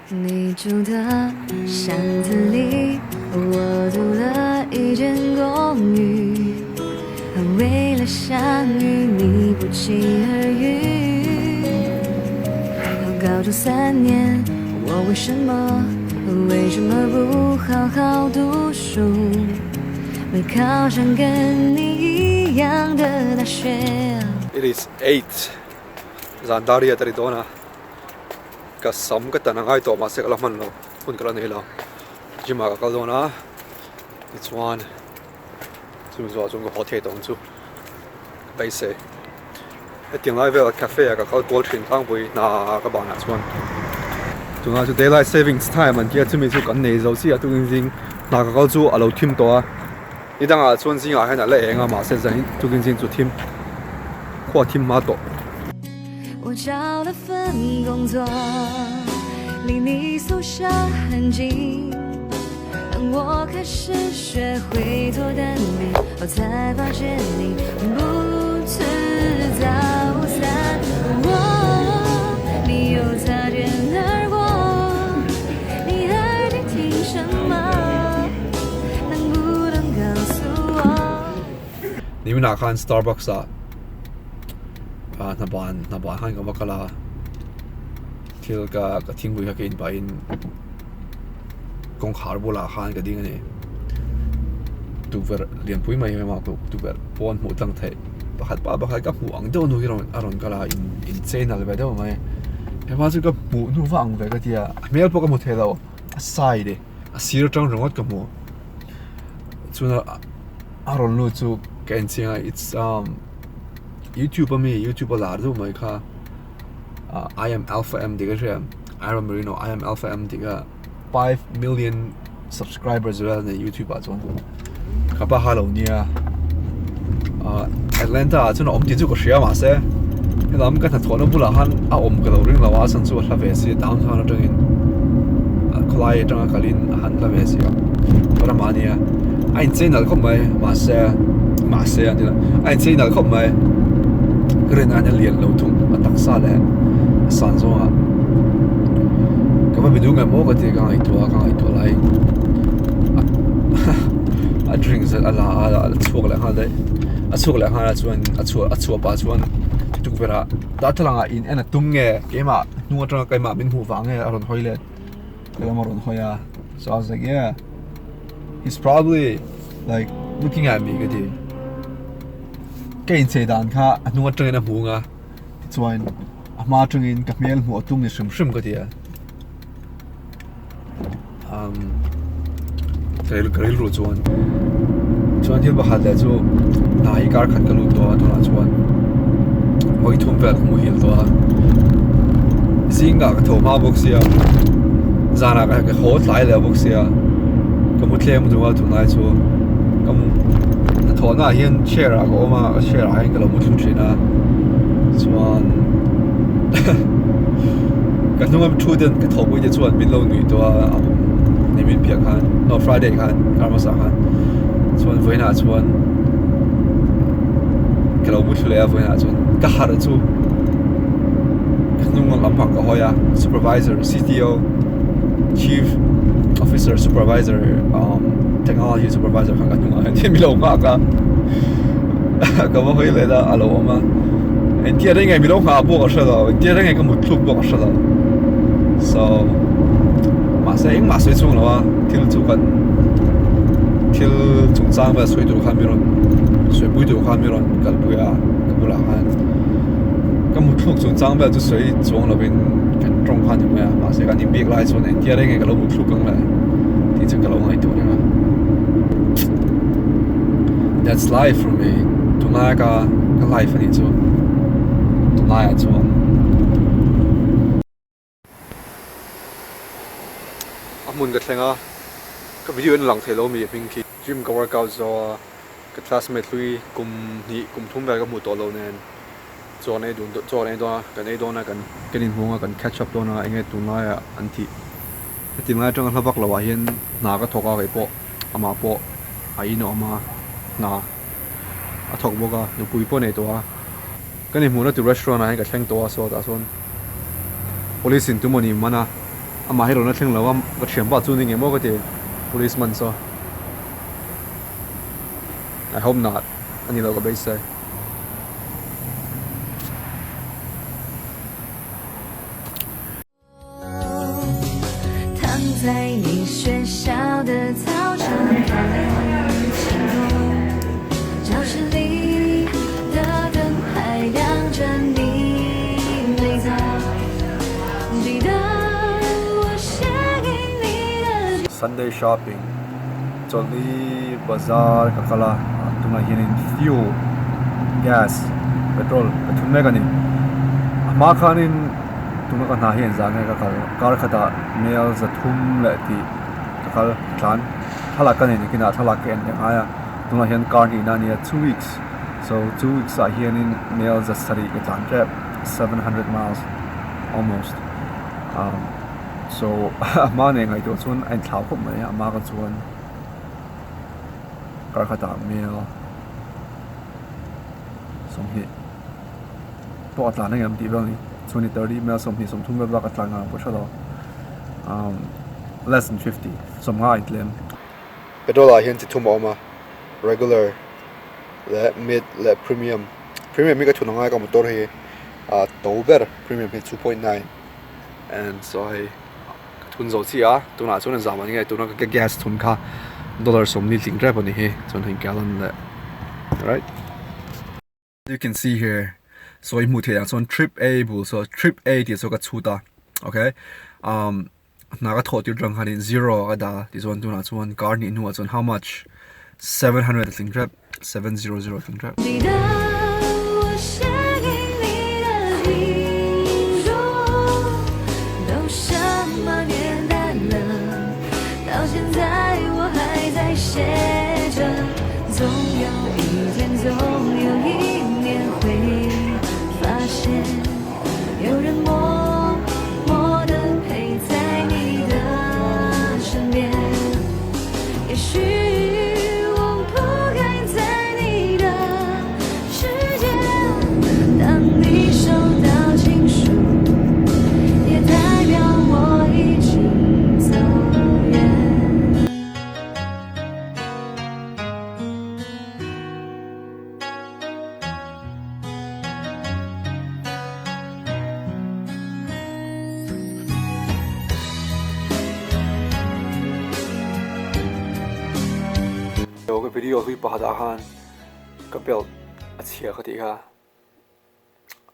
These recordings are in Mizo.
你住的巷子里，我租了一间公寓，为了相遇，你不期而遇。高中三年，我为什么为什么不好好读书？没考上跟你一样的大学。 It is 8 zan dar riat a ri dawn a, ka sam ka tan a ngai tawh mahse ka la hman lo, hun ka la nei lo, gym ah ka kal dawn a, tichuan chumi zawhah chuan ka haw thei tawh ang chu ka beisei. Hetiang lai velah cafe ah ka kal kual thin tlangpui hna ka banah chuan tunah chu daylight savings time an tia chumi chu kan nei zo chiah tukin zing hna ka kal chu a lo thim tawh a ni dangah chuan zingah hian a la eng a mahse zan tukin zing chu thim khua thim hma tawh. 我找了份工作，离你宿舍很近。当我开始学会做蛋饼，我才发现你不吃早餐。哦，你又擦肩而过，你还在听什么？能不能告诉我？ Niminah khan Starbucks ah hna ban hna ban khan ka va kal a, thil ka ka thingpui kha ka in pahin kawngkhar bulah khan ka ding a ni. Tukverh lianpui mai hi a tukverh pawn hmuh tlang theih pakhat pa pakhat ka hmuh ang deuh nu hi a rawn kal a in inchei nalh ve deuh mai. Hema chu ka hmuh hnu vak ang ve ka ti a, a hmel pawh ka hmu thei lo a side a sir atang ringawt ka hmu. Chuan a rawn lut chu ka en chiang a it's um youtube ami youtube a lar deuh mai kha I am alpha m tih ka hria Aaron Marino I am alpha m tih kha 5 million subscribers vel a nei youtube ah chuan ka pa kha lo nia Atlanta ah chuan a awm tih chu ka hria mahse helam ka hnathawhna bulah khan a awm ka lo ring lo a a chhan chu a hla ve si downtown atangin khawlai atanga kalin a han hla ve si a ramah ania a inchei nalh khawp mai mahse mahse an ti lo a inchei nalh khawp mai ka rin aiin a lian lo thung a taksa leh a san zawngah ka va bidu ngei maw ka ti ka ngaihtuah a ka ngaihtuah lai a drink zet a la a a chhuak leh nghal daih a chhuak leh nghal a chuan a chhuah a chhuah pah chuan tukverh ah darthlalang ah in en a tum nge keimah hnung atanga keimah min hmuh vang nge a rawn hawi let ka lam a rawn hawi a so I was like yeah he's probably like looking at me ka ti ka inchei dan kha a hnung atangin a hmu ang a tichuan a hma atangin ka hmel hmuh a tum ni hrim hrim ka ti a um ka rilru chuan chuan thil pakhat leh chu hna hi kar khat ka lut tawh a tunah chuan vawi thum vel ka muhil tawh a zingah ka tho hma bawk sia zanah ka haw tlai leh bawk sia ka mu thleng duh a tunlai chu ka mu hnathawhna ah hian chair ah ka awm a chair ah hian ka lo mu thlu thin a chuan ka hnunga thu ten ka thawhpui te chuan min lo nuih tawh a nimin piah khan no Friday khan kar hmasa khan chuan vawiinah chuan ka lo mu thlu leh a vawiinah chuan ka harh chu ka hnung lampang ka hawi a supervisor C_T_O chief officer supervisor technology supervisor khan ka hnungah hian mi lo nghak a ka va hawi leh a a lo awm a engtia reng nge mi lo nghah pawh ka hre lo engtia reng nge ka mut thluk pawh ka hre lo so mahse engmah sawi chhung lo a thil chu kan thil chungchang vel sawi tur khan mi rawn sawipui tur khan mi rawn kalpui a ka bulah khan ka mut thluk chungchang vel chu sawi chuang lovin kan tawng kha a ni mai a mahse kan inbiak lai chuan engtia reng nge ka lo mut thluk ang le tih chu ka lo ngaihtuah reng a that's life for me tunlai ka ka life a nih chu tunlaiah chuan a hmun ka thleng a ka video en lang thei lo mi hming khi gym ka workout zo a ka classmate hlui kum hnih kum thum vel ka hmuh tawh lo nen chaw an ei dun chaw an ei dawn a kan ei dawn a kan kan inhmung a kan catch up dawn a enge tunlaiah an tih heti lai atanga hla vak loh ah hian hna ka thawk a keipawh amah pawh a in a awm a hna a thawk bawk a nupui pawh a nei tawh a kan inhmuhna tur restaurant ah hian ka thleng tawh a sawtah sawn police in tum a ni man a. Amah hi rawn la thleng lo a, ka thianpa chu ni ngei maw ka ti policeman saw. I hope not a ni lo ka beisei. Sunday shopping chawlhni bazar ka kal a tunah hianin fuel gas petrol ka thun mek a ni a hma khanin tuna ka hna hi engzah nge ka kal kar khatah mel zathum leh tih ka kal tlan thlalak ka nei nakinah thlalak ka en leh ngai a tunah hian kar hnihna a ni a two weeks so two weeks ah hianin mel zasarih ka tlan tep 700 miles almost um so a hma nen ngaihtuah chuan a inthlau khawp mai a hma ka chuan kar khatah mel sawmhnih pawh a tlan ang em tih vel a ni chuan 30 mel 20 30 vel bak a tlan ngang pawh hre lo um less than 50 sawmnga a intlem. Petrol ah hian chi thum a awm a regular leh mid leh premium premium hi ka thun angai ka motor hi ah to ber premium hi 2.9 and so hei ka thun zo chiah a tunah chuan a zam ang nge tuna ka gas thun kha dollar 40 tling rep a ni hi chuan hei gallon leh right. You can see here saw i hmuh theih ah chuan trip A bul saw trip A tih chu ka chhut a okay um hna ka thawh tir atang khanin zero ah ka dah a tichuan tunah chuan kar hnih hnuah chuan how much 700 a tling tep 700 a tling tep. Ka video hlui pakhatah khan ka belt a chhia ka tih kha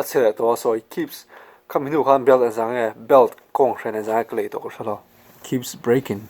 a chhe leh tawh a so it keeps khami hnu khan belt engzah nge belt kawng hran engzah nge ka lei tawh ka hre lo keeps breaking.